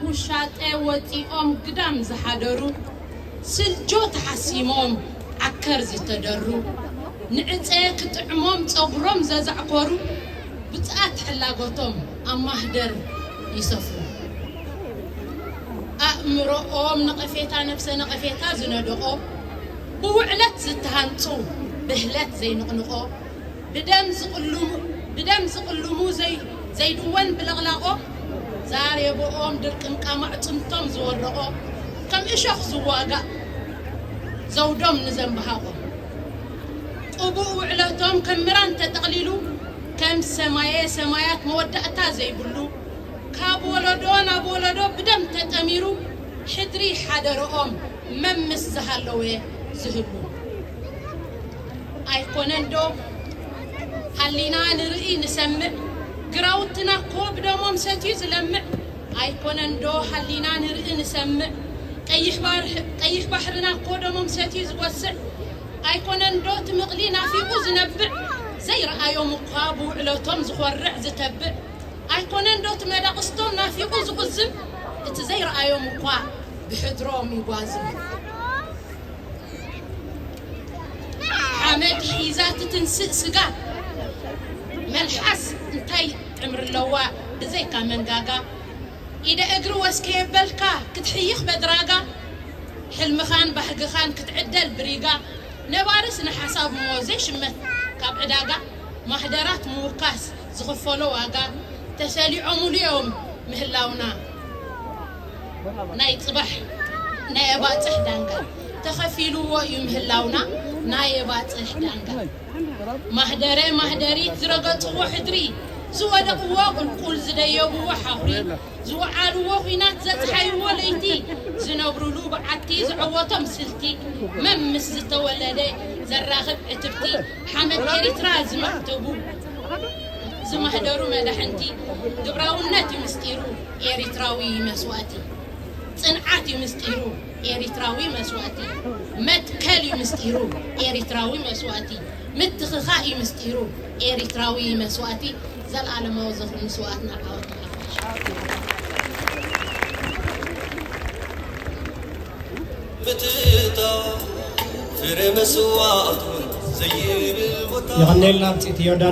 ውሻጠ ወፂኦም ግዳም ዝሓደሩ፣ ስልጆ ተሓሲሞም ዓከር ዝተደሩ፣ ንዕፀ ክጥዕሞም ፀጉሮም ዘዛዕኮሩ፣ ብፅኣት ሕላጎቶም ኣብ ማህደር ይሰፍሩ። ኣእምሮኦም ነቐፌታ ነፍሰ ነቐፌታ ዝነደቖ፣ ብውዕለት ዝተሃንፁ ብህለት ዘይንቕንቖ፣ ብደም ዝቕልሙ ብደም ዝቕልሙ ዘይ ዘይድወን ብለቕላቖ፣ ዛሬቦኦም ድርቅምቃ ማዕፅምቶም ዝወረቖ፣ ከም እሾኽ ዝዋጋእ ዘውዶም ንዘንበሃቖ፣ ቅቡእ ውዕለቶም ከም ምራን ተጠቕሊሉ፣ ከም ሰማየ ሰማያት መወዳእታ ዘይብሉ፣ ካብ ወለዶ ናብ ወለዶ ብደም ተጠሚሩ፣ ሕድሪ ሓደረኦም መምስ ዝሃለወ ዝህሉ። ኣይኮነን ዶ ሃሊና ንርኢ ንሰምዕ፣ ግራውትና እኮ ብደሞም ሰትዩ ዝለምዕ። ኣይኮነን ዶ ሃሊና ንርኢ ንሰምዕ፣ ቀይሕ ባር-፣ ቀይሕ ባሕርና እኮ ደሞም ሰትዩ ዝጎስዕ። ኣይኮነን ዶ ትምቕሊ ናፊቑ ዝነብዕ፣ ዘይረኣዮም እኳ ብውዕለቶም ዝኾርዕ ዝተብዕ። ኣይኮነን ዶ እቲ መዳቕስቶም ናፊቑ ዝቑዝም፣ እቲ ዘይረኣዮም እኳ ብሕድሮም ይጓዝም። ሓመድ ሒዛ ትትንስእ ስጋ፣ መልሓስ እንታይ ዕምሪ ኣለዋ ብዘይካ መንጋጋ። ኢደ እግሪ ወስከ የበልካ ክትሕይኽ በድራጋ፣ ሕልምኻን ባህግኻን ክትዕደል ብሪጋ። ነባሪ ስነ ሓሳብ እሞ ዘይሽመት ካብ ዕዳጋ፣ ማህደራት ምውካስ ዝኽፈሎ ዋጋ። ተሰሊዖምሉ እዮም ምህላውና ናይ ጽባሕ ናይ ኣባጽሕ ዳንጋ፣ ተኸፊልዎ እዩ ምህላውና ናይ ኣባጽሕ ዳንጋ። ማህደረ ማህደሪት ዝረገጽዎ ሕድሪ፣ ዝወደቕዎ ቁልቁል ዝደየብዎ ሓኹሪ፣ ዝወዓልዎ ኹናት ዘጽሓይዎ ለይቲ፣ ዝነብሩሉ በዓቲ ዝዐወቶም ስልቲ፣ መምስ ዝተወለደ ዘራኽብ ዕትብቲ፣ ሓመድ ኤሪትራ ዝመዕተቡ ዝማህደሩ መዳሕንቲ። ግብራውነት እዩ ምስጢሩ ኤሪትራዊ መስዋእቲ፣ ጽንዓት እዩ ምስጢሩ ኤሪትራዊ መስዋእቲ፣ መትከል እዩ ምስጢሩ ኤሪትራዊ መስዋእቲ፣ ምትኽኻእ እዩ ምስጢሩ ኤሪትራዊ መስዋእቲ። ዘልኣለማዊ ዝኽሪ ንስውኣትና፣ ዓወት ንሓፋሽ። ምትእትታው ፍረ መስዋእቱ ዘይብል ቦታ። የቐንየልና ብጽይቲ ዮርዳኖስ።